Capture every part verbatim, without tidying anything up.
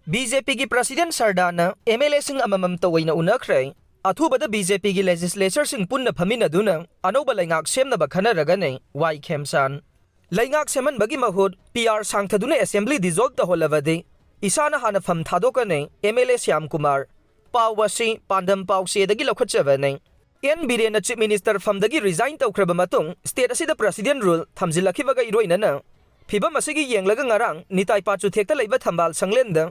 B J ꯄꯤꯒꯤ president ꯁꯔꯗꯥꯅ M L ꯑꯦꯁꯤꯡ ꯑꯃꯃꯝꯇ ꯑꯣꯏꯅ ꯎꯅꯈ꯭ꯔꯦ꯫ ꯑꯊꯨꯕꯗ ꯕꯤ ꯖꯦ ꯄꯤꯒꯤ ꯂꯦꯖꯤꯁꯂꯦꯆꯔꯁꯤꯡ ꯄꯨꯟꯅ ꯐꯝꯃꯤꯟꯅꯗꯨꯅ ꯑꯅꯧꯕ ꯂꯩꯉꯥꯛ ꯁꯦꯝꯅꯕ ꯈꯟꯅꯔꯒꯅꯤ, ꯋꯥꯏ ꯈꯦꯝꯆꯥꯟ꯫ ꯂꯩꯉꯥꯛ ꯁꯦꯝꯍꯟꯕꯒꯤ ꯃꯍꯨꯠ ꯄꯤ ꯑꯥꯔ ꯁꯥꯡꯊꯗꯨꯅ ꯑꯦꯁꯦꯝꯕ꯭ꯂꯤ ꯗꯤꯖꯣꯜꯕ ꯇꯧꯍꯜꯂꯕꯗꯤ ꯏꯁꯥꯅ ꯍꯥꯟꯅ ꯐꯝ ꯊꯥꯗꯣꯛꯀꯅꯤ, M L A Shyam Kumar. ꯄꯥꯎ ꯑꯁꯤ ꯄꯥꯟꯗꯝ ꯄꯥꯎꯆꯦꯗꯒꯤ ꯂꯧꯈꯠꯆꯕꯅꯤ꯫ ꯑꯦꯟ ꯕꯤꯔꯦꯟꯅ ꯆꯤꯐ ꯃꯤꯅꯤꯁꯇꯔ ꯐꯝꯗꯒꯤ ꯔꯤꯖꯥꯏꯟ ꯇꯧꯈ꯭ꯔꯕ ꯃꯇꯨꯡ ꯁ꯭ꯇꯦꯠ ꯑꯁꯤꯗ ꯄ꯭ꯔꯁꯤꯗꯦꯟ ꯔꯨꯜ ꯊꯝꯖꯤꯜꯂꯛꯈꯤꯕꯒ ꯏꯔꯣꯏꯅꯅ ꯐꯤꯚꯝ ꯑꯁꯤꯒꯤ ꯌꯦꯡꯂꯒ ꯉꯔꯥꯡ ꯅꯤꯇꯥꯏ ꯄꯥꯆꯨꯊꯦꯛꯇ ꯂꯩꯕ ꯊꯝꯕꯥꯜ ꯁꯪꯂꯦꯟꯗ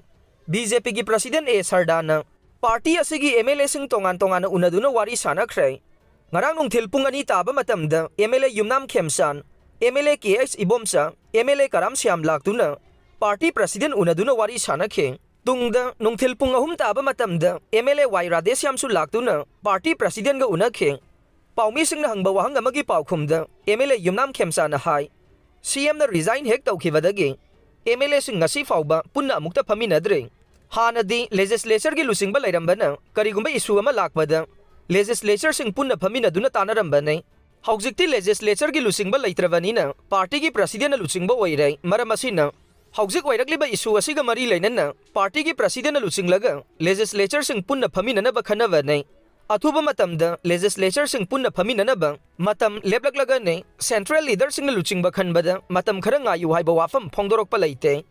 ꯕꯤ ꯖꯦ ꯄꯤꯒꯤ ꯄ꯭ꯔꯁꯤꯗꯦꯟ ꯑꯦ ꯁꯔꯗꯥꯅ ꯄꯥꯔꯇꯤ ꯑꯁꯤꯒꯤ ꯑꯦꯝ ꯑꯦꯜ ꯑꯦꯁꯤꯡ ꯇꯣꯉꯥꯟ ꯇꯣꯉꯥꯟꯅ ꯎꯅꯗꯨꯅ ꯋꯥꯔꯤ ꯁꯥꯟꯅꯈ꯭ꯔꯦ꯫ ꯉꯔꯥꯡ ꯅꯨꯡꯊꯤꯜ ꯄꯨꯡ ꯑꯅꯤ ꯇꯥꯕ ꯃꯇꯝꯗ M L A Yumnam Khemchand, M L A K H Ibomcha, M L A Karam Shyam ꯂꯥꯛꯇꯨꯅ ꯄꯥꯔꯇꯤ ꯄ꯭ꯔꯁꯤꯗꯦꯟ ꯎꯅꯗꯨꯅ ꯋꯥꯔꯤ ꯁꯥꯟꯅꯈꯤ꯫ ꯇꯨꯡꯗ ꯅꯨꯡꯊꯤꯜ ꯄꯨꯡ ꯑꯍꯨꯝ ꯇꯥꯕ ꯃꯇꯝꯗ ꯑꯦꯝ ꯑꯦꯜ ꯑꯦ ꯋꯥꯏ ꯔꯥꯙꯦꯁ꯭ꯌꯥꯝꯁꯨ ꯂꯥꯛꯇꯨꯅ ꯄꯥꯔꯇꯤ ꯄ꯭ꯔꯁꯤꯗꯦꯟꯒ ꯎꯅꯈꯤ꯫ ꯄꯥꯎꯃꯤꯁꯤꯡꯅ ꯍꯪꯕ ꯋꯥꯍꯪ ꯑꯃꯒꯤ ꯄꯥꯎꯈꯨꯝꯗ ꯑꯦꯝ ꯑꯦꯜ ꯑꯦ ꯌꯨꯝꯅꯥꯝ ꯈꯦꯝꯆꯥꯟꯅ ꯍꯥꯏ, ꯁꯤ ꯑꯦꯝꯅ ꯔꯤꯖꯥꯏꯟ ꯍꯦꯛ ꯇꯧꯈꯤꯕꯗꯒꯤ ꯑꯦꯝ ꯑꯦꯜ ꯑꯦꯁꯤꯡ ꯉꯁꯤ ꯐꯥꯎꯕ ꯄꯨꯟꯅ ꯑꯃꯨꯛꯇ ꯐꯝꯃꯤꯟꯅꯗ꯭ꯔꯤ꯫ ꯍꯥꯟꯅꯗꯤ ꯂꯦꯖꯤꯁꯂꯦꯆꯔꯒꯤ ꯂꯨꯆꯤꯡꯕ ꯂꯩꯔꯝꯕꯅ ꯀꯔꯤꯒꯨꯝꯕ ꯏꯁꯨ ꯑꯃ ꯂꯥꯛꯄꯗ ꯂꯦꯖꯤꯁꯂꯦꯆꯔꯁꯤꯡ ꯄꯨꯟꯅ ꯐꯝꯃꯤꯟꯅꯗꯨꯅ ꯇꯥꯟꯅꯔꯝꯕꯅꯤ꯫ ꯍꯧꯖꯤꯛꯇꯤ ꯂꯦꯖꯤꯁꯂꯦꯆꯔꯒꯤ ꯂꯨꯆꯤꯡꯕ ꯂꯩꯇ꯭ꯔꯕꯅꯤꯅ ꯄꯥꯔꯇꯤꯒꯤ ꯄ꯭ꯔꯁꯤꯗꯦꯟꯅ ꯂꯨꯆꯤꯡꯕ ꯑꯣꯏꯔꯦ꯫ ꯃꯔꯝ ꯑꯁꯤꯅ ꯍꯧꯖꯤꯛ ꯑꯣꯏꯔꯛꯂꯤꯕ ꯏꯁꯨ ꯑꯁꯤꯒ ꯃꯔꯤ ꯂꯩꯅꯅ ꯄꯥꯔꯇꯤꯒꯤ ꯄ꯭ꯔꯁꯤꯗꯦꯟꯅ ꯂꯨꯆꯤꯡꯂꯒ ꯂꯦꯖꯤꯁꯂꯦꯆꯔꯁꯤꯡ ꯄꯨꯟꯅ ꯐꯝꯃꯤꯟꯅꯅꯕ ꯈꯟꯅꯕꯅꯤ꯫ ꯑꯊꯨꯕ ꯃꯇꯝꯗ ꯂꯦꯖꯤꯁꯂꯦꯆꯔꯁꯤꯡ ꯄꯨꯟꯅ ꯐꯝꯃꯤꯟꯅꯅꯕ ꯃꯇꯝ ꯂꯦꯞꯂꯛꯂꯒꯅꯤ꯫ ꯁꯦꯟꯇ꯭ꯔꯦꯜ ꯂꯤꯗꯔꯁꯤꯡꯅ ꯂꯨꯆꯤꯡꯕ ꯈꯟꯕꯗ ꯃꯇꯝ ꯈꯔ ꯉꯥꯏꯌꯨ ꯍꯥꯏꯕ ꯋꯥꯐꯝ ꯐꯣꯡꯗꯣꯔꯛꯄ ꯂꯩꯇꯦ꯫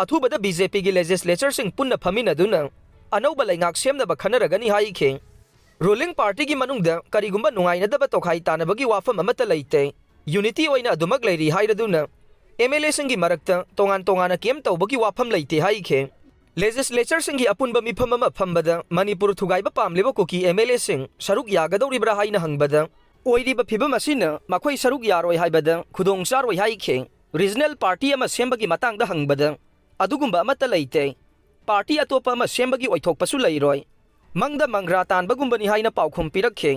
ꯑꯊꯨꯕꯗ ꯕꯤ ꯖꯦ ꯄꯤꯒꯤ ꯂꯦꯖꯤꯁꯂꯦꯆꯔꯁꯤꯡ ꯄꯨꯟꯅ ꯐꯝꯃꯤꯟꯅꯗꯨꯅ ꯑꯅꯧꯕ ꯂꯩꯉꯥꯛ ꯁꯦꯝꯅꯕ ꯈꯟꯅꯔꯒꯅꯤ ꯍꯥꯏꯈꯤ꯫ ꯔꯨꯂꯤꯡ ꯄꯥꯔꯇꯤꯒꯤ ꯃꯅꯨꯡꯗ ꯀꯔꯤꯒꯨꯝꯕ ꯅꯨꯡꯉꯥꯏꯅꯗꯕ ꯇꯣꯈꯥꯏ ꯇꯥꯅꯕꯒꯤ ꯋꯥꯐꯝ ꯑꯃꯠꯇ ꯂꯩꯇꯦ꯫ ꯌꯨꯅꯤꯇꯤ ꯑꯣꯏꯅ ꯑꯗꯨꯃꯛ ꯂꯩꯔꯤ ꯍꯥꯏꯔꯗꯨꯅ ꯑꯦꯝ ꯑꯦꯜ ꯑꯦꯁꯤꯡꯒꯤ ꯃꯔꯛꯇ ꯇꯣꯉꯥꯟ ꯇꯣꯉꯥꯟꯅ ꯀꯦꯝ ꯇꯧꯕꯒꯤ ꯋꯥꯐꯝ ꯂꯩꯇꯦ ꯍꯥꯏꯈꯤ꯫ ꯂꯦꯖꯤꯁꯂꯦꯆꯔꯁꯤꯡꯒꯤ ꯑꯄꯨꯟꯕ ꯃꯤꯐꯝ ꯑꯃ ꯐꯝꯕꯗ ꯃꯅꯤꯄꯨꯔ ꯊꯨꯒꯥꯏꯕ ꯄꯥꯝꯂꯤꯕ ꯀꯨꯀꯤ ꯑꯦꯝ ꯑꯦꯜ ꯑꯦꯁꯤꯡ ꯁꯔꯨꯛ ꯌꯥꯒꯗꯧꯔꯤꯕ꯭ꯔꯥ ꯍꯥꯏꯅ ꯍꯪꯕꯗ, ꯑꯣꯏꯔꯤꯕ ꯐꯤꯕꯝ ꯑꯁꯤꯅ ꯃꯈꯣꯏ ꯁꯔꯨꯛ ꯌꯥꯔꯣꯏ ꯍꯥꯏꯕꯗ ꯈꯨꯗꯣꯡ ꯆꯥꯔꯣꯏ ꯍꯥꯏꯈꯤ꯫ ꯔꯤꯖꯅꯦꯜ ꯄꯥꯔꯇꯤ ꯑꯃ ꯁꯦꯝꯕꯒꯤ ꯃꯇꯥꯡꯗ ꯍꯪꯕꯗ, ꯑꯗꯨꯒꯨꯝꯕ ꯑꯃꯠꯇ ꯂꯩꯇꯦ꯫ ꯄꯥꯔꯇꯤ ꯑꯇꯣꯞꯄ ꯑꯃ ꯁꯦꯝꯕꯒꯤ ꯑꯣꯏꯊꯣꯛꯄꯁꯨ ꯂꯩꯔꯣꯏ꯫ ꯃꯪꯗ ꯃꯪꯒ꯭ꯔꯥ ꯇꯥꯟꯕꯒꯨꯝꯕꯅꯤ ꯍꯥꯏꯅ ꯄꯥꯎꯈꯨꯝ ꯄꯤꯔꯛꯈꯤ꯫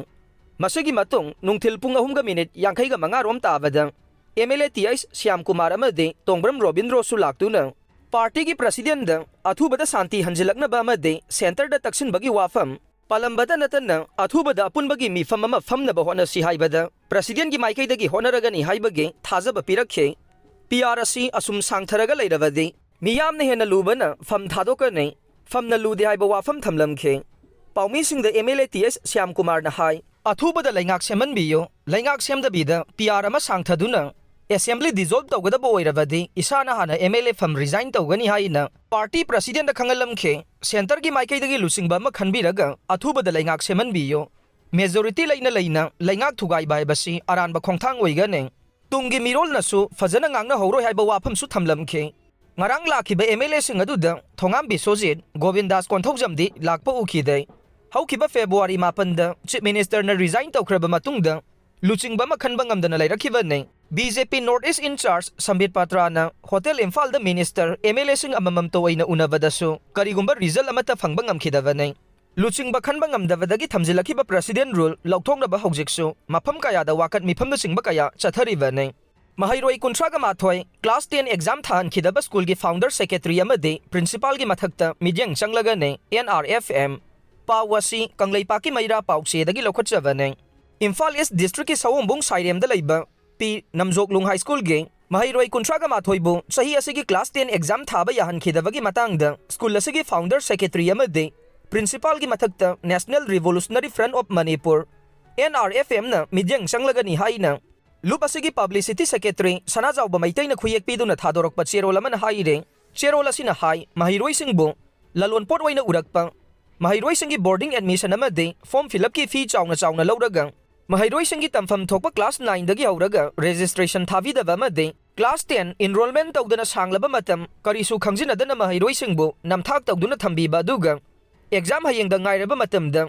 ꯃꯁꯤꯒꯤ ꯃꯇꯨꯡ ꯅꯨꯡꯊꯤꯜ ꯄꯨꯡ ꯑꯍꯨꯝꯒ ꯃꯤꯅꯤꯠ ꯌꯥꯡꯈꯩꯒ ꯃꯉꯥ ꯔꯣꯝ ꯇꯥꯕꯗ M L A T H Shyam Kumar ꯑꯃꯗꯤ ꯇꯣꯡꯕ꯭ꯔꯝ ꯔꯣꯕꯤꯟꯗ꯭ꯔꯣꯁꯨ ꯂꯥꯛꯇꯨꯅ ꯄꯥꯔꯇꯤꯒꯤ ꯄ꯭ꯔꯁꯤꯗꯦꯟꯗ ꯑꯊꯨꯕꯗ ꯁꯥꯟꯇꯤ ꯍꯟꯖꯤꯜꯂꯛꯅꯕ ꯑꯃꯗꯤ ꯁꯦꯟꯇꯔꯗ ꯇꯛꯁꯤꯟꯕꯒꯤ ꯋꯥꯐꯝ ꯄꯥꯜꯂꯝꯕꯇ ꯅꯠꯇꯅ ꯑꯊꯨꯕꯗ ꯑꯄꯨꯟꯕꯒꯤ ꯃꯤꯐꯝ ꯑꯃ ꯐꯝꯅꯕ ꯍꯣꯠꯅꯁꯤ ꯍꯥꯏꯕꯗ ꯄ꯭ꯔꯁꯤꯗꯦꯟꯒꯤ ꯃꯥꯏꯀꯩꯗꯒꯤ ꯍꯣꯠꯅꯔꯒꯅꯤ ꯍꯥꯏꯕꯒꯤ ꯊꯥꯖꯕ ꯄꯤꯔꯛꯈꯤ꯫ ꯄꯤ ꯑꯥꯔ ꯑꯁꯤ ꯑꯁꯨꯝ ꯁꯥꯡꯊꯔꯒ ꯂꯩꯔꯕꯗꯤ ꯃꯤꯌꯥꯝꯅ ꯍꯦꯟꯅ ꯂꯨꯕꯅ ꯐꯝ ꯊꯥꯗꯣꯛꯀꯅꯤ, ꯐꯝꯅ ꯂꯨꯗꯦ ꯍꯥꯏꯕ ꯋꯥꯐꯝ ꯊꯝꯂꯝꯈꯤ꯫ ꯄꯥꯎꯃꯤꯁꯤꯡꯗ ꯑꯦꯝ ꯑꯦꯜ ꯑꯦ ꯇꯤ ꯑꯦꯁ ꯁ꯭ꯌꯥꯝ ꯀꯨꯃꯥꯔꯅ ꯍꯥꯏ, ꯑꯊꯨꯕꯗ ꯂꯩꯉꯥꯛ ꯁꯦꯝꯍꯟꯕꯤꯌꯨ, ꯂꯩꯉꯥꯛ ꯁꯦꯝꯗꯕꯤꯗ ꯄꯤ ꯑꯥꯔ ꯑꯃ ꯁꯥꯡꯊꯗꯨꯅ ꯑꯦꯁꯦꯝꯕ꯭ꯂꯤ ꯗꯤꯖꯣꯜꯕ ꯇꯧꯒꯗꯕ ꯑꯣꯏꯔꯕꯗꯤ ꯏꯁꯥꯅ ꯍꯥꯟꯅ ꯑꯦꯝ ꯑꯦꯜ ꯑꯦ ꯐꯝ ꯔꯤꯖꯥꯏꯟ ꯇꯧꯒꯅꯤ ꯍꯥꯏꯅ ꯄꯥꯔꯇꯤ ꯄ꯭ꯔꯁꯤꯗꯦꯟꯠꯇ ꯈꯪꯍꯜꯂꯝꯈꯤ꯫ ꯁꯦꯟꯇꯔꯒꯤ ꯃꯥꯏꯀꯩꯗꯒꯤ ꯂꯨꯆꯤꯡꯕ ꯑꯃ ꯈꯟꯕꯤꯔꯒ ꯑꯊꯨꯕꯗ ꯂꯩꯉꯥꯛ ꯁꯦꯝꯍꯟꯕꯤꯌꯨ꯫ ꯃꯦꯖꯣꯔꯤꯇꯤ ꯂꯩꯅ ꯂꯩꯅ ꯂꯩꯉꯥꯛ ꯊꯨꯒꯥꯏꯕ ꯍꯥꯏꯕꯁꯤ ꯑꯔꯥꯟꯕ ꯈꯣꯡꯊꯥꯡ ꯑꯣꯏꯒꯅꯤ꯫ ꯇꯨꯡꯒꯤ ꯃꯤꯔꯣꯜꯅꯁꯨ ꯐꯖꯅ ꯉꯥꯡꯅꯍꯧꯔꯣꯏ ꯍꯥꯏꯕ ꯋꯥꯐꯝꯁꯨ ꯊꯝꯂꯝꯈꯤ꯫ ꯉꯔꯥꯡ ꯂꯥꯛꯈꯤꯕ ꯑꯦꯝ ꯑꯦꯜ ꯑꯦꯁꯤꯡ ꯑꯗꯨꯗ ꯊꯣꯉꯥꯝ ꯕꯤꯁ꯭ꯋꯖꯤꯠ, ꯒꯣꯕꯤꯟꯗꯥꯁ ꯀꯣꯟꯊꯧꯖꯝꯗꯤ ꯂꯥꯛꯄ ꯎꯈꯤꯗꯦ꯫ ꯍꯧꯈꯤꯕ ꯐꯦꯕ꯭ꯔꯨꯋꯥꯔꯤ ꯃꯥꯄꯟꯗ ꯆꯤꯐ ꯃꯤꯅꯤꯁꯇꯔꯅ ꯔꯤꯖꯥꯏꯟ ꯇꯧꯈ꯭ꯔꯕ ꯃꯇꯨꯡꯗ ꯂꯨꯆꯤꯡꯕ ꯑꯃ ꯈꯟꯕ ꯉꯝꯗꯅ ꯂꯩꯔꯛꯈꯤꯕꯅꯤ꯫ ꯕꯤ ꯖꯦ ꯄꯤ ꯅꯣꯔꯠ ꯏꯁ꯭ꯠ ꯏꯟꯆꯥꯔꯖ ꯁꯝꯕꯤꯠ ꯄꯥꯇ꯭ꯔꯥꯅ ꯍꯣꯇꯦꯜ ꯏꯝꯐꯥꯜꯗ ꯃꯤꯅꯤꯁꯇꯔ, ꯑꯦꯝ ꯑꯦꯜ ꯑꯦꯁꯤꯡ ꯑꯃꯃꯝꯇ ꯑꯣꯏꯅ ꯎꯅꯕꯗꯁꯨ ꯀꯔꯤꯒꯨꯝꯕ ꯔꯤꯖꯜ ꯑꯃꯠꯇ ꯐꯪꯕ ꯉꯝꯈꯤꯗꯕꯅꯤ꯫ ꯂꯨꯆꯤꯡꯕ ꯈꯟꯕ ꯉꯝꯗꯕꯗꯒꯤ ꯊꯝꯖꯤꯜꯂꯛꯈꯤꯕ ꯄ꯭ꯔꯁꯤꯗꯦꯟꯠ ꯔꯨꯜ ꯂꯧꯊꯣꯛꯅꯕ ꯍꯧꯖꯤꯛꯁꯨ ꯃꯐꯝ ꯀꯌꯥꯗ ꯋꯥꯀꯠ ꯃꯤꯐꯝꯅꯆꯤꯡꯕ ꯀꯌꯥ ꯆꯠꯊꯔꯤꯕꯅꯤ꯫ ꯃꯍꯩꯔꯣꯏ ꯀꯨꯟꯊ꯭ꯔꯥꯒ ꯃꯥꯊꯣꯏ ꯀ꯭ꯂꯥꯁ ꯇꯦꯟ ꯑꯦꯛꯖꯥꯝ ꯊꯥꯍꯟꯈꯤꯗꯕ ꯁ꯭ꯀꯨꯜꯒꯤ ꯐꯥꯎꯟꯗꯔ ꯁꯦꯀ꯭ꯔꯦꯇꯔꯤ ꯑꯃꯗꯤ ꯄ꯭ꯔꯤꯟꯁꯤꯄꯥꯜꯒꯤ ꯃꯊꯛꯇ ꯃꯤꯠꯌꯦꯡ ꯆꯪꯂꯒꯅꯤ ꯑꯦꯟ ꯑꯥꯔ ꯑꯦꯐ ꯑꯦꯝ꯫ ꯄꯥꯎ ꯑꯁꯤ ꯀꯪꯂꯩꯄꯥꯛꯀꯤ ꯃꯩꯔꯥ ꯄꯥꯎꯆꯦꯗꯒꯤ ꯂꯧꯈꯠꯆꯕꯅꯤ꯫ ꯏꯝꯐꯥꯜ ꯏꯁ꯭ꯠ ꯗꯤꯁꯇ꯭ꯔꯤꯛꯀꯤ ꯁꯑꯣꯝꯕꯨꯡ ꯁꯥꯏꯔꯦꯝꯗ ꯂꯩꯕ ꯄꯤ ꯅꯝꯖꯣꯛꯂꯨꯡ ꯍꯥꯏ ꯁ꯭ꯀꯨꯜꯒꯤ ꯃꯍꯩꯔꯣꯏ ꯀꯨꯟꯊ꯭ꯔꯥꯒ ꯃꯥꯊꯣꯏꯕꯨ ꯆꯍꯤ ꯑꯁꯤꯒꯤ ꯀ꯭ꯂꯥꯁ ꯇꯦꯟ ꯑꯦꯛꯖꯥꯝ ꯊꯥꯕ ꯌꯥꯍꯟꯈꯤꯗꯕꯒꯤ ꯃꯇꯥꯡꯗ ꯁ꯭ꯀꯨꯜ ꯑꯁꯤꯒꯤ ꯐꯥꯎꯟꯗꯔ ꯁꯦꯀ꯭ꯔꯦꯇꯔꯤ ꯑꯃꯗꯤ ꯄ꯭ꯔꯤꯟꯁꯤꯄꯥꯜꯒꯤ ꯃꯊꯛꯇ national revolutionary front of Manipur, N R F ꯑꯦꯝꯅ ꯃꯤꯠꯌꯦꯡ ꯆꯪꯂꯒꯅꯤ ꯍꯥꯏꯅ ꯂꯨꯞ ꯑꯁꯤꯒꯤ ꯄꯕ꯭ꯂꯤꯁꯤꯇꯤ ꯁꯦꯀ꯭ꯔꯦꯇꯔꯤ ꯁꯅꯥꯖꯥꯎꯕ ꯃꯩꯇꯩꯅ ꯈꯨꯌꯦꯛ ꯄꯤꯗꯨꯅ ꯊꯥꯗꯣꯔꯛꯄ ꯆꯦꯔꯣꯜ ꯑꯃꯅ ꯍꯥꯏꯔꯤ꯫ ꯆꯦꯔꯣꯜ ꯑꯁꯤꯅ ꯍꯥꯏ, ꯃꯍꯩꯔꯣꯏꯁꯤꯡꯕꯨ ꯂꯂꯣꯟꯄꯣꯠ ꯑꯣꯏꯅ ꯎꯔꯛꯄ, ꯃꯍꯩꯔꯣꯏꯁꯤꯡꯒꯤ ꯕꯣꯔꯗꯤꯡ ꯑꯦꯗꯃꯤꯁꯟ ꯑꯃꯗꯤ ꯐꯣꯔꯝ ꯐꯤꯜ ꯑꯞꯀꯤ ꯐꯤ ꯆꯥꯎꯅ ꯆꯥꯎꯅ ꯂꯧꯔꯒ ꯃꯍꯩꯔꯣꯏꯁꯤꯡꯒꯤ ꯇꯝꯐꯝ ꯊꯣꯛꯄ ꯀ꯭ꯂꯥꯁ ꯅꯥꯏꯟꯗꯒꯤ ꯍꯧꯔꯒ ꯔꯦꯖꯤꯁꯇ꯭ꯔꯦꯁꯟ ꯊꯥꯕꯤꯗꯕ ꯑꯃꯗꯤ ꯀ꯭ꯂꯥꯁ ꯇꯦꯟ ꯏꯟꯔꯣꯜꯃꯦꯟ ꯇꯧꯗꯅ ꯁꯥꯡꯂꯕ ꯃꯇꯝ ꯀꯔꯤꯁꯨ ꯈꯪꯖꯤꯟꯅꯗꯅ ꯃꯍꯩꯔꯣꯏꯁꯤꯡꯕꯨ ꯅꯝꯊꯥꯛ ꯇꯧꯗꯨꯅ ꯊꯝꯕꯤꯕ ꯑꯗꯨꯒ ꯑꯦꯛꯖꯥꯝ ꯍꯌꯦꯡꯗ ꯉꯥꯏꯔꯕ ꯃꯇꯝꯗ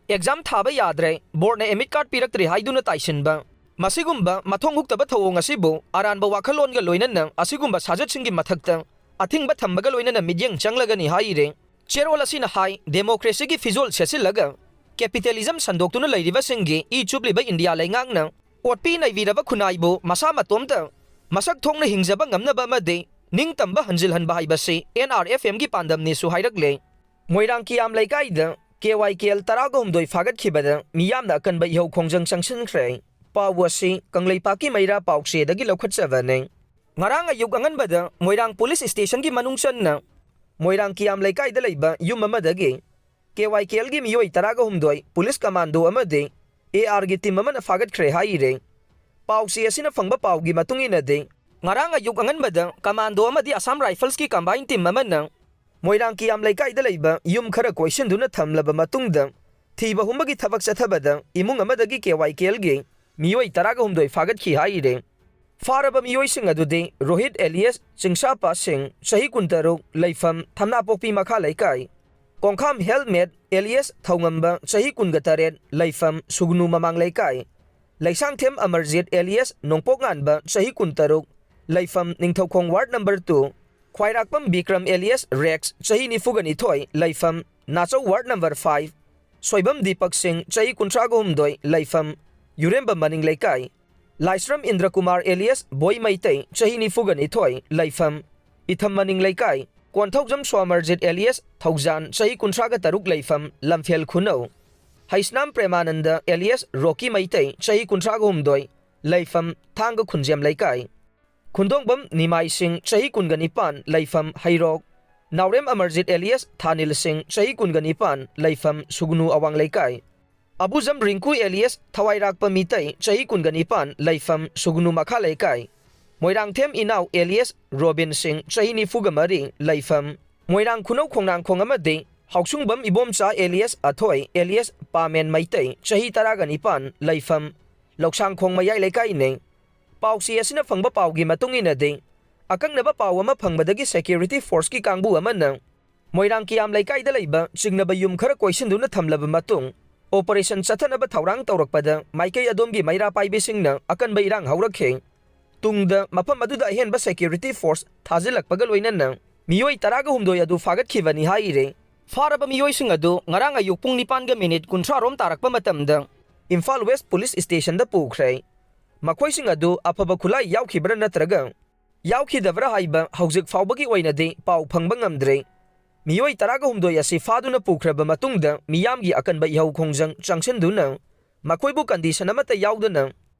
ꯑꯦꯛꯖꯥꯝ ꯊꯥꯕ ꯌꯥꯗ꯭ꯔꯦ, ꯕꯣꯔꯗꯅ ꯑꯦꯗꯃꯤꯠ ꯀꯥꯔꯗ ꯄꯤꯔꯛꯇ꯭ꯔꯦ ꯍꯥꯏꯗꯨꯅ ꯇꯥꯏꯁꯤꯟꯕ꯫ ꯃꯁꯤꯒꯨꯝꯕ ꯃꯊꯣꯡ ꯍꯨꯛꯇꯕ ꯊꯧꯑꯣꯡ ꯑꯁꯤꯕꯨ ꯑꯔꯥꯟꯕ ꯋꯥꯈꯜꯂꯣꯟꯒ ꯂꯣꯏꯅꯅ ꯑꯁꯤꯒꯨꯝꯕ ꯁꯥꯖꯠꯁꯤꯡꯒꯤ ꯃꯊꯛꯇ ꯑꯊꯤꯡꯕ ꯊꯝꯕꯒ ꯂꯣꯏꯅꯅ ꯃꯤꯠꯌꯦꯡ ꯆꯪꯂꯒꯅꯤ ꯍꯥꯏꯔꯤ꯫ ꯆꯦꯔꯣꯜ ꯑꯁꯤꯅ ꯍꯥꯏ, ꯗꯦꯃꯣꯀ꯭ꯔꯦꯁꯤꯒꯤ ꯐꯤꯖꯣꯜ ꯁꯦꯠꯆꯤꯜꯂꯒ ꯀꯦꯄꯤꯇꯦꯂꯤꯖꯝ ꯁꯟꯗꯣꯛꯇꯨꯅ ꯂꯩꯔꯤꯕꯁꯤꯡꯒꯤ ꯏ ꯆꯨꯞꯂꯤꯕ ꯏꯟꯗꯤꯌꯥ ꯂꯩꯉꯥꯛꯅ ꯑꯣꯠꯄꯤ ꯅꯩꯕꯤꯔꯕ ꯈꯨꯟꯅꯥꯏꯕꯨ ꯃꯁꯥ ꯃꯇꯣꯝꯇ ꯃꯁꯛ ꯊꯣꯛꯅ ꯍꯤꯡꯖꯕ ꯉꯝꯅꯕ ꯑꯃꯗꯤ ꯅꯤꯡꯇꯝꯕ ꯍꯟꯖꯤꯜꯍꯟꯕ ꯍꯥꯏꯕꯁꯤ ꯑꯦꯟ ꯑꯥꯔ ꯑꯦꯐ ꯑꯦꯝꯒꯤ ꯄꯥꯟꯗꯝꯅꯤꯁꯨ ꯍꯥꯏꯔꯛꯂꯦ꯫ ꯃꯣꯏꯔꯥꯡ ꯀꯤꯌꯥꯝ ꯂꯩꯀꯥꯏꯗ ꯀꯦ ꯋꯥꯏ ꯀꯦ ꯑꯦꯜ ꯇꯔꯥꯒ ꯍꯨꯝꯗꯣꯏ ꯐꯥꯒꯠꯈꯤꯕꯗ ꯃꯤꯌꯥꯝꯅ ꯑꯀꯟꯕ ꯏꯍꯧ ꯈꯣꯡꯖꯪ ꯆꯪꯁꯤꯟꯈ꯭ꯔꯦ꯫ ꯄꯥꯎ ꯑꯁꯤ ꯀꯪꯂꯩꯄꯥꯛꯀꯤ ꯃꯩꯔꯥ ꯄꯥꯎꯆꯦꯗꯒꯤ ꯂꯧꯈꯠꯆꯕꯅꯤ꯫ ꯉꯔꯥꯡ ꯑꯌꯨꯛ ꯑꯉꯟꯕꯗ ꯃꯣꯏꯔꯥꯡ ꯄꯨꯂꯤꯁ ꯁ꯭ꯇꯦꯁꯟꯒꯤ ꯃꯅꯨꯡ ꯆꯟꯅ ꯃꯣꯏꯔꯥꯡ ꯀꯤꯌꯥꯝ ꯂꯩꯀꯥꯏꯗ ꯂꯩꯕ ꯌꯨꯝ ꯑꯃꯗꯒꯤ ꯀꯦ ꯋꯥꯏ ꯀꯦ ꯑꯦꯜꯒꯤ ꯃꯤꯑꯣꯏ ꯇꯔꯥꯒ ꯍꯨꯝꯗꯣꯏ ꯄꯨꯂꯤꯁ ꯀꯃꯥꯟꯗꯣ ꯑꯃꯗꯤ ꯑꯦ ꯑꯥꯔꯒꯤ ꯇꯤꯝ ꯑꯃꯅ ꯐꯥꯒꯠꯈ꯭ꯔꯦ ꯍꯥꯏꯔꯦ꯫ ꯄꯥꯎꯆꯦ ꯑꯁꯤꯅ ꯐꯪꯕ ꯄꯥꯎꯒꯤ ꯃꯇꯨꯡ ꯏꯟꯅꯗꯤ, ꯉꯔꯥꯡ ꯑꯌꯨꯛ ꯑꯉꯟꯕꯗ ꯀꯃꯥꯟꯗꯣ ꯑꯃꯗꯤ ꯑꯁꯥꯝ ꯔꯥꯏꯐꯜꯁꯀꯤ ꯀꯝꯕꯥꯏꯟ ꯇꯤꯝ ꯑꯃꯅ ꯃꯣꯏꯔꯥꯡ ꯀꯤꯌꯥꯝ ꯂꯩꯀꯥꯏꯗ ꯂꯩꯕ ꯌꯨꯝ ꯈꯔ ꯀꯣꯏꯁꯤꯟꯗꯨꯅ ꯊꯝꯂꯕ ꯃꯇꯨꯡꯗ ꯊꯤꯕ ꯍꯨꯝꯕꯒꯤ ꯊꯕꯛ ꯆꯠꯊꯕꯗ ꯏꯃꯨꯡ ꯑꯃꯗꯒꯤ ꯀꯦ ꯋꯥꯏ ꯀꯦ ꯑꯦꯜꯒꯤ ꯃꯤꯑꯣꯏ ꯇꯔꯥꯒ ꯍꯨꯝꯗꯣꯏ ꯐꯥꯒꯠꯈꯤ ꯍꯥꯏꯔꯦ꯫ ꯐꯥꯔꯕ ꯃꯤꯑꯣꯏꯁꯤꯡ ꯑꯗꯨꯗꯤ ꯔꯣꯍꯤꯠ ꯑꯦꯂꯤꯌꯥꯁ ꯆꯤꯡꯁꯥꯄꯥ ꯁꯤꯡ, ꯆꯍꯤ ꯀꯨꯟꯇꯔꯨꯛ, ꯂꯩꯐꯝ ꯊꯝꯅꯥꯄꯣꯛꯄꯤ ꯃꯈꯥ ꯂꯩꯀꯥꯏ, ꯀꯣꯡꯈꯥꯝ ꯍꯦꯜꯃꯦꯠ ꯑꯦꯂꯤꯌꯥꯁ ꯊꯧꯉꯝꯕ, ꯆꯍꯤ ꯀꯨꯟꯒ ꯇꯔꯦꯠ, ꯂꯩꯐꯝ ꯁꯨꯒꯅꯨ ꯃꯃꯥꯡ ꯂꯩꯀꯥꯏ, ꯂꯩꯁꯥꯡꯊꯦꯝ ꯑꯃꯔꯖꯤꯠ ꯑꯦꯂꯤꯌꯥꯁ ꯅꯣꯡꯄꯣꯛ ꯉꯥꯟꯕ, ꯆꯍꯤ ꯀꯨꯟꯇꯔꯨꯛ, ꯂꯩꯐꯝ ꯅꯤꯡꯊꯧꯈꯣꯡ ꯋꯥꯔꯗ ꯅꯝꯕꯔ ꯇꯨ, ꯈ꯭ꯋꯥꯏꯔꯥꯛꯄꯝ ꯕꯤꯀ꯭ꯔꯝ ꯑꯦꯂꯤꯌꯥꯁ ꯔꯦꯛꯁ, ꯆꯍꯤ ꯅꯤꯐꯨꯒ ꯅꯤꯊꯣꯏ, ꯂꯩꯐꯝ ꯅꯥꯆꯧ ward number five, Soibam Deepak Singh, ꯆꯍꯤ ꯀꯨꯟꯊ꯭ꯔꯥꯒ ꯍꯨꯝꯗꯣꯏ, ꯂꯩꯐꯝ ꯌꯨꯔꯦꯝꯕꯝ ꯃꯅꯤꯡ ꯂꯩꯀꯥꯏ, ꯂꯥꯏꯁ꯭ꯔꯝ ꯏꯟꯗ꯭ꯔꯀꯨꯃꯥꯔ ꯑꯦꯂꯤꯌꯥꯁ ꯕꯣꯏ ꯃꯩꯇꯩ, ꯆꯍꯤ ꯅꯤꯐꯨꯒ ꯅꯤꯊꯣꯏ, ꯂꯩꯐꯝ ꯏꯊꯝ ꯃꯅꯤꯡ ꯂꯩꯀꯥꯏ, ꯀꯣꯟꯊꯧꯖꯝ ꯁ꯭ꯋꯥꯃꯔꯖꯤꯠ ꯑꯦꯂꯤꯌꯥꯁ ꯊꯧꯖꯥꯟ, ꯆꯍꯤ ꯀꯨꯟꯊ꯭ꯔꯥꯒ ꯇꯔꯨꯛ, ꯂꯩꯐꯝ ꯂꯝꯐꯦꯜ ꯈꯨꯅꯧ, ꯍꯩꯁꯅꯥꯝ ꯄ꯭ꯔꯦꯃꯥꯅꯟꯗ ꯑꯦꯂꯤꯌꯥꯁ ꯔꯣꯀꯤ ꯃꯩꯇꯩ, ꯆꯍꯤ ꯀꯨꯟꯊ꯭ꯔꯥꯒ ꯍꯨꯝꯗꯣꯏ, ꯂꯩꯐꯝ ꯊꯥꯡꯒ ꯈꯨꯟꯖꯦꯝ ꯂꯩꯀꯥꯏ, ꯈꯨꯟꯗꯣꯡꯕꯝ ꯅꯤꯃꯥꯏ ꯁꯤꯡ, ꯆꯍꯤ ꯀꯨꯟꯒ ꯅꯤꯄꯥꯟ, ꯂꯩꯐꯝ ꯍꯩꯔꯣꯛ, ꯅꯥꯎꯔꯦꯝ ꯑꯃꯔꯖꯤꯠ ꯑꯦꯂꯤꯌꯥꯁ ꯊꯥꯅꯤꯜ ꯁꯤꯡ, ꯆꯍꯤ ꯀꯨꯟꯒ ꯅꯤꯄꯥꯟ, ꯂꯩꯐꯝ ꯁꯨꯒꯅꯨ ꯑꯋꯥꯡ ꯂꯩꯀꯥꯏ, ꯑꯕꯨꯖꯝ ꯔꯤꯡꯀꯨ ꯑꯦꯂꯤꯌꯥꯁ ꯊꯋꯥꯏꯔꯥꯛꯄ ꯃꯤꯇꯩ, ꯆꯍꯤ ꯀꯨꯟꯒ ꯅꯤꯄꯥꯟ, ꯂꯩꯐꯝ ꯁꯨꯒꯅꯨ ꯃꯈꯥ ꯂꯩꯀꯥꯏ, ꯃꯣꯏꯔꯥꯡꯊꯦꯝ ꯏꯅꯥꯎ ꯑꯦꯂꯤꯌꯥꯁ ꯔꯣꯕꯤꯟ ꯁꯤꯡ, ꯆꯍꯤ ꯅꯤꯐꯨꯒ ꯃꯔꯤ, ꯂꯩꯐꯝ ꯃꯣꯏꯔꯥꯡ ꯈꯨꯅꯧ ꯈꯣꯡꯅꯥꯡꯈꯣꯡ ꯑꯃꯗꯤ ꯍꯥꯎꯁꯨꯡꯕꯝ ꯏꯕꯣꯝꯆꯥ ꯑꯦꯂꯤꯌꯥꯁ ꯑꯊꯣꯏ ꯑꯦꯂꯤꯌꯥꯁ ꯄꯥꯃꯦꯟ ꯃꯩꯇꯩ, ꯆꯍꯤ ꯇꯔꯥꯒ ꯅꯤꯄꯥꯟ, ꯂꯩꯐꯝ ꯂꯧꯁꯥꯡꯈꯣꯡ ꯃꯌꯥꯏ ꯂꯩꯀꯥꯏꯅꯤ꯫ ꯄꯥꯎꯆꯦ ꯑꯁꯤꯅ ꯐꯪꯕ ꯄꯥꯎꯒꯤ ꯃꯇꯨꯡ ꯏꯟꯅꯗꯤ, ꯑꯀꯛꯅꯕ ꯄꯥꯎ ꯑꯃ ꯐꯪꯕꯗꯒꯤ ꯁꯦꯀ꯭ꯌꯨꯔꯤꯇꯤ ꯐꯣꯔꯁꯀꯤ ꯀꯥꯡꯕꯨ ꯑꯃꯅ ꯃꯣꯏꯔꯥꯡ ꯀꯤꯌꯥꯝ ꯂꯩꯀꯥꯏꯗ ꯂꯩꯕ ꯆꯤꯡꯅꯕ ꯌꯨꯝ ꯈꯔ ꯀꯣꯏꯁꯤꯟꯗꯨꯅ ꯊꯝꯂꯕ ꯃꯇꯨꯡ, ꯑꯣꯄꯔꯦꯁꯟ ꯆꯠꯊꯅꯕ ꯊꯧꯔꯥꯡ ꯇꯧꯔꯛꯄꯗ ꯃꯥꯏꯀꯩ ꯑꯗꯣꯝꯒꯤ ꯃꯩꯔꯥ ꯄꯥꯏꯕꯤꯁꯤꯡꯅ ꯑꯀꯟꯕ ꯏꯔꯥꯡ ꯍꯧꯔꯛꯈꯤ꯫ ꯇꯨꯡꯗ ꯃꯐꯝ ꯑꯗꯨꯗ ꯑꯍꯦꯟꯕ ꯁꯦꯀ꯭ꯌꯨꯔꯤꯇꯤ ꯐꯣꯔꯁ ꯊꯥꯖꯤꯜꯂꯛꯄꯒ ꯂꯣꯏꯅꯅ ꯃꯤꯑꯣꯏ ꯇꯔꯥꯒ ꯍꯨꯝꯗꯣꯏ ꯑꯗꯨ ꯐꯥꯒꯠꯈꯤꯕꯅꯤ ꯍꯥꯏꯔꯦ꯫ ꯐꯥꯔꯕ ꯃꯤꯑꯣꯏꯁꯤꯡ ꯑꯗꯨ ꯉꯔꯥꯡ ꯑꯌꯨꯛ ꯄꯨꯡ ꯅꯤꯄꯥꯟꯒ ꯃꯤꯅꯤꯠ ꯀꯨꯟꯊ꯭ꯔꯥ ꯔꯣꯝ ꯇꯥꯔꯛꯄ ꯃꯇꯝꯗ ꯏꯝꯐꯥꯜ ꯋꯦꯁ ꯄꯨꯂꯤꯁ ꯁ꯭ꯇꯦꯁꯟꯗ ꯄꯨꯈ꯭ꯔꯦ꯫ ꯃꯈꯣꯏꯁꯤꯡ ꯑꯗꯨ ꯑꯐꯕ ꯈꯨꯠꯂꯥꯏ ꯌꯥꯎꯈꯤꯕ꯭ꯔꯥ ꯅꯠꯇ꯭ꯔꯒ ꯌꯥꯎꯈꯤꯗꯕ꯭ꯔꯥ ꯍꯥꯏꯕ ꯍꯧꯖꯤꯛ ꯐꯥꯎꯕꯒꯤ ꯑꯣꯏꯅꯗꯤ ꯄꯥꯎ ꯐꯪꯕ ꯉꯝꯗ꯭ꯔꯤ꯫ ꯃꯤꯑꯣꯏ ꯇꯔꯥꯒ ꯍꯨꯝꯗꯣꯏ ꯑꯁꯤ ꯐꯥꯗꯨꯅ ꯄꯨꯈ꯭ꯔꯕ ꯃꯇꯨꯡꯗ ꯃꯤꯌꯥꯝꯒꯤ ꯑꯀꯟꯕ ꯏꯍꯧ ꯈꯣꯡꯖꯪ ꯆꯪꯁꯤꯟꯗꯨꯅ ꯃꯈꯣꯏꯕꯨ ꯀꯟꯗꯤꯁꯟ ꯑꯃꯠꯇ ꯌꯥꯎꯗꯅ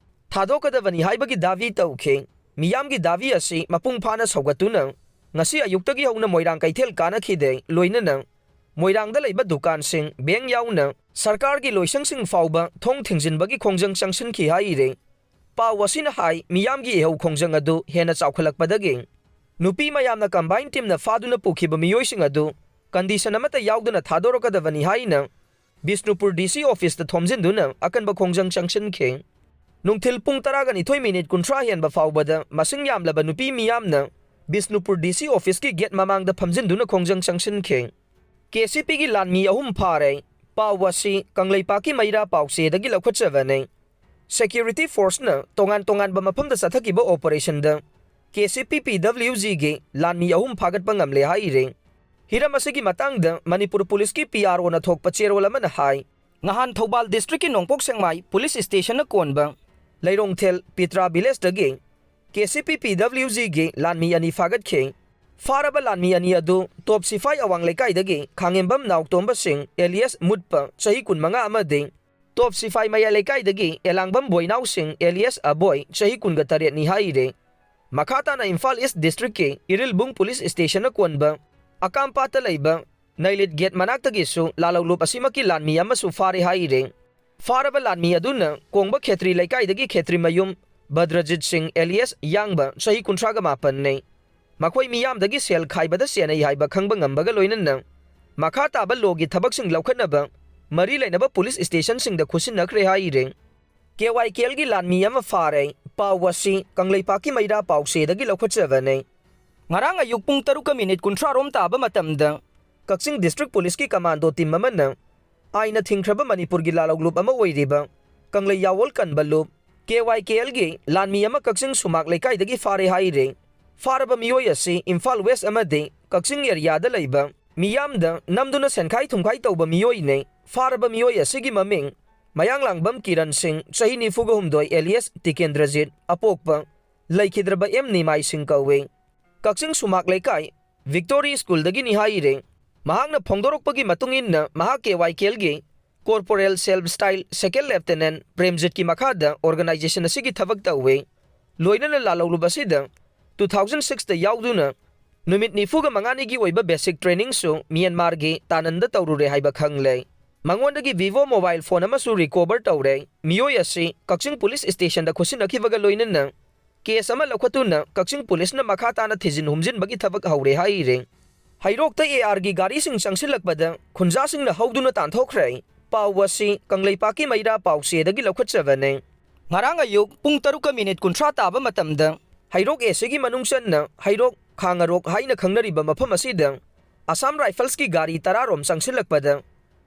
ꯊꯥꯗꯣꯛꯀꯗꯕꯅꯤ ꯍꯥꯏꯕꯒꯤ ꯗꯥꯕꯤ ꯇꯧꯈꯤ꯫ ꯃꯤꯌꯥꯝꯒꯤ ꯗꯥꯕꯤ ꯑꯁꯤ ꯃꯄꯨꯡ ꯐꯥꯅ ꯁꯧꯒꯠꯇꯨꯅ ꯉꯁꯤ ꯑꯌꯨꯛꯇꯒꯤ ꯍꯧꯅ ꯃꯣꯏꯔꯥꯡ ꯀꯩꯊꯦꯜ ꯀꯥꯅꯈꯤꯗꯦ, ꯂꯣꯏꯅꯅ ꯃꯣꯏꯔꯥꯡꯗ ꯂꯩꯕ ꯗꯨꯀꯥꯟꯁꯤꯡ, ꯕꯦꯡ ꯌꯥꯎꯅ ꯁꯔꯀꯥꯔꯒꯤ ꯂꯣꯏꯁꯪꯁꯤꯡ ꯐꯥꯎꯕ ꯊꯣꯡ ꯊꯤꯡꯖꯤꯟꯕꯒꯤ ꯈꯣꯡꯖꯪ ꯆꯪꯁꯤꯟꯈꯤ ꯍꯥꯏꯔꯤ꯫ ꯄꯥꯎ ꯑꯁꯤꯅ ꯍꯥꯏ, ꯃꯤꯌꯥꯝꯒꯤ ꯏꯍꯧ ꯈꯣꯡꯖꯪ ꯑꯗꯨ ꯍꯦꯟꯅ ꯆꯥꯎꯈꯠꯂꯛꯄꯗꯒꯤ ꯅꯨꯄꯤ ꯃꯌꯥꯝꯅ combine teamꯅ ꯐꯥꯗꯨꯅ ꯄꯨꯈꯤꯕ ꯃꯤꯑꯣꯏꯁꯤꯡ ꯑꯗꯨ condition ꯑꯃꯠꯇ ꯌꯥꯎꯗꯅ ꯊꯥꯗꯣꯔꯛꯀꯗꯕꯅꯤ ꯍꯥꯏꯅ ꯕꯤꯁꯅꯨꯄꯨꯔ D C officeꯇ ꯊꯣꯝꯖꯤꯟꯗꯨꯅ ꯑꯀꯟꯕ ꯈꯣꯡꯖꯪ ꯆꯪꯁꯤꯟꯈꯤ꯫ ꯅꯨꯡꯊꯤꯜ ꯄꯨꯡ ꯇꯔꯥꯒ ꯅꯤꯊꯣꯏ ꯃꯤꯅꯤꯠ ꯀꯨꯟꯊ꯭ꯔꯥ ꯍꯦꯟꯕ ꯐꯥꯎꯕꯗ ꯃꯁꯤꯡ ꯌꯥꯝꯂꯕ ꯅꯨꯄꯤ ꯃꯤꯌꯥꯝꯅ ꯕꯤꯁꯅꯨꯄꯨꯔ D C officeꯀꯤ gate ꯃꯃꯥꯡꯗ ꯐꯝꯖꯤꯟꯗꯨꯅ ꯈꯣꯡꯖꯪ ꯆꯪꯁꯤꯟꯈꯤ꯫ K C Pꯒꯤ ꯂꯥꯟꯃꯤ ꯑꯍꯨꯝ ꯐꯥꯔꯦ꯫ ꯄꯥꯎ ꯑꯁꯤ ꯀꯪꯂꯩꯄꯥꯛꯀꯤ ꯃꯩꯔꯥ ꯄꯥꯎꯆꯦꯗꯒꯤ ꯂꯧꯈꯠꯆꯕꯅꯤ꯫ Security forceꯅ ꯇꯣꯉꯥꯟ ꯇꯣꯉꯥꯟꯕ ꯃꯐꯝꯗ ꯆꯠꯊꯈꯤꯕ operationꯗ K C P P W Gꯒꯤ ꯂꯥꯟꯃꯤ ꯑꯍꯨꯝ ꯐꯥꯒꯠꯄ ꯉꯝꯂꯦ ꯍꯥꯏꯔꯤ꯫ ꯍꯤꯔꯝ ꯑꯁꯤꯒꯤ ꯃꯇꯥꯡꯗ ꯃꯅꯤꯄꯨꯔ ꯄꯨꯂꯤꯁꯀꯤ P R Oꯅ ꯊꯣꯛꯄ ꯆꯦꯔꯣꯜ ꯑꯃꯅ ꯍꯥꯏ, ꯅꯍꯥꯟ ꯊꯧꯕꯥꯜ districtꯀꯤ ꯅꯣꯡꯄꯣꯛ ꯁꯦꯛꯃꯥꯏ ꯄꯨꯂꯤꯁ stationꯅ ꯀꯣꯟꯕ ꯂꯩꯔꯣꯡꯊꯦꯜ ꯄꯤꯇ꯭ꯔꯥ villageꯇꯒꯤ K C P P W Gꯒꯤ ꯂꯥꯟꯃꯤ ꯑꯅꯤ ꯐꯥꯒꯠꯈꯤ꯫ ꯐꯥꯔꯕ ꯂꯥꯟꯃꯤ ꯑꯅꯤ ꯑꯗꯨ ꯇꯣꯞ ꯁꯤꯐꯥꯏ ꯑꯋꯥꯡ ꯂꯩꯀꯥꯏꯗꯒꯤ ꯈꯥꯉꯦꯝꯕꯝ ꯅꯥꯎꯇꯣꯝꯕ ꯁꯤꯡ alias ꯃꯨꯠꯄ ꯆꯍꯤ ꯀꯨꯟꯃꯉꯥ ꯑꯃꯗꯤ ꯇꯣꯞ ꯁꯤꯐꯥꯏ ꯃꯌꯥꯏ ꯂꯩꯀꯥꯏꯗꯒꯤ ꯑꯦꯂꯥꯡꯕꯝ ꯕꯣꯏꯅꯥꯎ ꯁꯤꯡ alias ꯑꯕꯣꯏ ꯆꯍꯤ ꯀꯨꯟꯒ ꯇꯔꯦꯠꯅꯤ ꯍꯥꯏꯔꯤ꯫ ꯃꯈꯥ ꯇꯥꯅ ꯏꯝꯐꯥꯜ East districtꯀꯤ ꯏꯔꯤꯜꯕꯨꯡ ꯄꯨꯂꯤꯁ stationꯅ ꯀꯣꯟꯕ ꯑꯀꯥꯝꯄꯥꯠꯇ ꯂꯩꯕ ꯅꯩꯂꯤꯠ gate ꯃꯅꯥꯛꯇꯒꯤꯁꯨ ꯂꯥꯜꯍꯧꯂꯨꯞ ꯑꯁꯤꯃꯛꯀꯤ ꯂꯥꯟꯃꯤ ꯑꯃꯁꯨ ꯐꯥꯔꯦ ꯍꯥꯏꯔꯤ꯫ ꯐꯥꯔꯕ ꯂꯥꯟꯃꯤ ꯑꯗꯨꯅ ꯀꯣꯡꯕ ꯈꯦꯇ꯭ꯔꯤ ꯂꯩꯀꯥꯏꯗꯒꯤ ꯈꯦꯇ꯭ꯔꯤꯃꯌꯨꯝ ꯕꯗ꯭ꯔꯖꯤꯠ ꯁꯤꯡ alias ꯌꯥꯡꯕ ꯆꯍꯤ ꯀꯨꯟꯊ꯭ꯔꯥꯒ ꯃꯥꯄꯟꯅꯤ꯫ ꯃꯈꯣꯏ ꯃꯤꯌꯥꯝꯗꯒꯤ ꯁꯦꯜ ꯈꯥꯏꯕꯗ ꯆꯦꯟꯅꯩ ꯍꯥꯏꯕ ꯈꯪꯕ ꯉꯝꯕꯒ ꯂꯣꯏꯅꯅ ꯃꯈꯥ ꯇꯥꯕ lawꯒꯤ ꯊꯕꯛꯁꯤꯡ ꯂꯧꯈꯠꯅꯕ ꯃꯔꯤ ꯂꯩꯅꯕ ꯄꯨꯂꯤꯁ stationꯁꯤꯡꯗ ꯈꯨꯠꯁꯤꯟꯅꯈ꯭ꯔꯦ ꯍꯥꯏꯔꯤ꯫ K Y K Lꯒꯤ ꯂꯥꯟꯃꯤ ꯑꯃ ꯐꯥꯔꯦ꯫ ꯄꯥꯎ ꯑꯁꯤ ꯀꯪꯂꯩꯄꯥꯛꯀꯤ ꯃꯩꯔꯥ ꯄꯥꯎꯆꯦꯗꯒꯤ ꯂꯧꯈꯠꯆꯕꯅꯤ꯫ ꯉꯔꯥꯡ ꯑꯌꯨꯛ ꯄꯨꯡ ꯇꯔꯨꯛꯀ ꯃꯤꯅꯤꯠ ꯀꯨꯟꯊ꯭ꯔꯥ ꯔꯣꯝ ꯇꯥꯕ ꯃꯇꯝꯗ ꯀꯛꯆꯤꯡ district ꯄꯨꯂꯤꯁꯀꯤ commando team ꯑꯃꯅ ꯑꯥꯏꯟꯅ ꯊꯤꯡꯈ꯭ꯔꯕ ꯃꯅꯤꯄꯨꯔꯒꯤ ꯂꯥꯜꯍꯧꯂꯨꯞ ꯑꯃ ꯑꯣꯏꯔꯤꯕ ꯀꯪꯂꯩ ꯌꯥꯋꯣꯜ ꯀꯟꯕ ꯂꯨꯞ K Y K Lꯒꯤ ꯂꯥꯟꯃꯤ ꯑꯃ ꯀꯛꯆꯤꯡ ꯁꯨꯃꯥꯛ ꯂꯩꯀꯥꯏꯗꯒꯤ ꯐꯥꯔꯦ ꯍꯥꯏꯔꯤ꯫ ꯐꯥꯔꯕ ꯃꯤꯑꯣꯏ ꯑꯁꯤ ꯏꯝꯐꯥꯜ West ꯑꯃꯗꯤ ꯀꯛꯆꯤꯡ areaꯗ ꯂꯩꯕ ꯃꯤꯌꯥꯝꯗ ꯅꯝꯗꯨꯅ ꯁꯦꯟꯈꯥꯏ ꯊꯨꯝꯈꯥꯏ ꯇꯧꯕ ꯃꯤꯑꯣꯏꯅꯤ꯫ ꯐꯥꯔꯕ ꯃꯤꯑꯣꯏ ꯑꯁꯤꯒꯤ ꯃꯃꯤꯡ ꯃꯌꯥꯡꯂꯥꯡꯕꯝ ꯀꯤꯔꯟ ꯁꯤꯡ, ꯆꯍꯤ ꯅꯤꯐꯨꯒ ꯍꯨꯝꯗꯣꯏ, alias ꯇꯤꯀꯦꯟꯗ꯭ꯔꯖꯤꯠ, ꯑꯄꯣꯛꯄ ꯂꯩꯈꯤꯗ꯭ꯔꯕ ꯑꯦꯝ ꯅꯤꯃꯥꯏ ꯁꯤꯡ ꯀꯧꯏ꯫ ꯀꯛꯆꯤꯡ ꯁꯨꯃꯥꯛ ꯂꯩꯀꯥꯏ ꯚꯤꯛꯇꯣꯔꯤ ꯁ꯭ꯀꯨꯜꯗꯒꯤꯅꯤ ꯍꯥꯏꯔꯤ꯫ ꯃꯍꯥꯛꯅ ꯐꯣꯡꯗꯣꯔꯛꯄꯒꯤ ꯃꯇꯨꯡ ꯏꯟꯅ, ꯃꯍꯥꯛ K Y K Lꯒꯤ Corporal Self Style Second Lieutenant ꯄ꯭ꯔꯦꯝꯖꯤꯠꯀꯤ ꯃꯈꯥꯗ organization ꯑꯁꯤꯒꯤ ꯊꯕꯛ ꯇꯧꯏ꯫ ꯂꯣꯏꯅꯅ ꯂꯥꯜꯍꯧꯔꯨꯕ ꯑꯁꯤꯗ two thousand six ꯇ ꯌꯥꯎꯗꯨꯅ ꯅꯨꯃꯤꯠ ꯅꯤꯐꯨꯒ ꯃꯉꯥꯅꯤꯒꯤ ꯑꯣꯏꯕ basic training ꯁꯨ ꯃ꯭ꯌꯥꯟꯃꯥꯔꯒꯤ ꯇꯥꯅꯟꯗ ꯇꯧꯔꯨꯔꯦ ꯍꯥꯏꯕ ꯈꯪꯂꯦ꯫ ꯃꯉꯣꯟꯗꯒꯤ Vivo mobile phone ꯑꯃꯁꯨ recover ꯇꯧꯔꯦ꯫ ꯃꯤꯑꯣꯏ ꯑꯁꯤ ꯀꯛꯆꯤꯡ police station ꯗ ꯈꯨꯠꯁꯤꯟꯅꯈꯤꯕꯒ ꯂꯣꯏꯅꯅ case ꯑꯃ ꯂꯧꯈꯠꯇꯨꯅ ꯀꯛꯆꯤꯡ police ꯅ ꯃꯈꯥ ꯇꯥꯅ ꯊꯤꯖꯤꯟ ꯍꯨꯝꯖꯤꯟꯕꯒꯤ ꯊꯕꯛ ꯍꯧꯔꯦ ꯍꯥꯏꯔꯤ꯫ ꯍꯩꯔꯣꯛꯇ A R ꯒꯤ ꯒꯥꯔꯤꯁꯤꯡ ꯆꯪꯁꯤꯜꯂꯛꯄꯗ ꯈꯨꯟꯖꯥꯁꯤꯡꯅ ꯍꯧꯗꯨꯅ ꯇꯥꯟꯊꯣꯛꯈ꯭ꯔꯦ꯫ ꯄꯥꯎ ꯑꯁꯤ ꯀꯪꯂꯩꯄꯥꯛꯀꯤ ꯃꯩꯔꯥ ꯄꯥꯎꯆꯦꯗꯒꯤ ꯂꯧꯈꯠꯆꯕꯅꯦ꯫ ꯉꯔꯥꯡ ꯑꯌꯨꯛ ꯄꯨꯡ ꯇꯔꯨꯛꯀ minute ꯀꯨꯟꯊ꯭ꯔꯥ ꯇꯥꯕ ꯃꯇꯝꯗ ꯍꯩꯔꯣꯛ A C ꯒꯤ ꯃꯅꯨꯡ ꯆꯟꯅ ꯍꯩꯔꯣꯛ ꯈꯥꯉꯔꯣꯛ ꯍꯥꯏꯅ ꯈꯪꯅꯔꯤꯕ ꯃꯐꯝ ꯑꯁꯤꯗ Assam Rifles ꯀꯤ ꯒꯥꯔꯤ ꯇꯔꯥꯔꯣꯝ ꯆꯪꯁꯤꯜꯂꯛꯄꯗ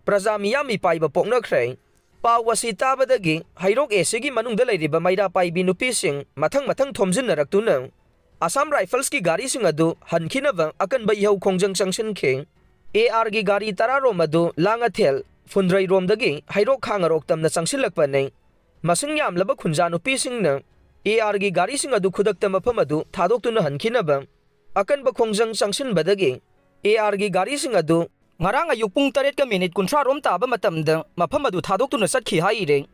ꯄ꯭ꯔꯖꯥ ꯃꯤꯌꯥꯝ ꯃꯤꯄꯥꯏꯕ ꯄꯣꯛꯅꯈ꯭ꯔꯦ꯫ ꯄꯥꯎ ꯑꯁꯤ ꯇꯥꯕꯗꯒꯤ ꯍꯩꯔꯣꯛ A C ꯒꯤ ꯃꯅꯨꯡꯗ ꯂꯩꯔꯤꯕ ꯃꯩꯔꯥ ꯄꯥꯏꯕꯤ ꯅꯨꯄꯤꯁꯤꯡ ꯃꯊꯪ ꯃꯊꯪ ꯊꯣꯝꯖꯤꯟꯅꯔꯛꯇꯨꯅ Assam Rifles ꯀꯤ ꯒꯥꯔꯤꯁꯤꯡ ꯑꯗꯨ ꯍꯟꯈꯤꯅꯕ ꯑꯀꯟꯕ ꯏꯍꯧ ꯈꯣꯡꯖꯪ ꯆꯪꯁꯤꯟꯈꯤ꯫ A R ꯒꯤ ꯒꯥꯔꯤ ꯇꯔꯥꯔꯣꯝ ꯑꯗꯨ ꯂꯥꯡꯉꯊꯦꯜ, ꯐꯨꯟꯗ꯭ꯔꯩꯔꯣꯝꯗꯒꯤ ꯍꯩꯔꯣꯛ ꯈꯥꯉꯔꯣꯛ ꯇꯝꯅ ꯆꯪꯁꯤꯜꯂꯛꯄꯅꯤ꯫ ꯃꯁꯤꯡ ꯌꯥꯝꯂꯕ ꯈꯨꯟꯖꯥ ꯅꯨꯄꯤꯁꯤꯡꯅ A R ꯒꯤ ꯒꯥꯔꯤꯁꯤꯡ ꯑꯗꯨ ꯈꯨꯗꯛꯇ ꯃꯐꯝ ꯑꯗꯨ ꯊꯥꯗꯣꯛꯇꯨꯅ ꯍꯟꯈꯤꯅꯕ ꯑꯀꯟꯕ ꯈꯣꯡꯖꯪ ꯆꯪꯁꯤꯟꯕꯗꯒꯤ A R ꯒꯤ ꯒꯥꯔꯤꯁꯤꯡ ꯑꯗꯨ ꯉꯔꯥꯡ ꯑꯌꯨꯛ ꯄꯨꯡ ꯇꯔꯦꯠꯀ minute ꯀꯨꯟꯊ꯭ꯔꯥ ꯔꯣꯝ ꯇꯥꯕ ꯃꯇꯝꯗ ꯃꯐꯝ ꯑꯗꯨ ꯊꯥꯗꯣꯛꯇꯨꯅ ꯆꯠꯈꯤ ꯍꯥꯏꯔꯦ꯫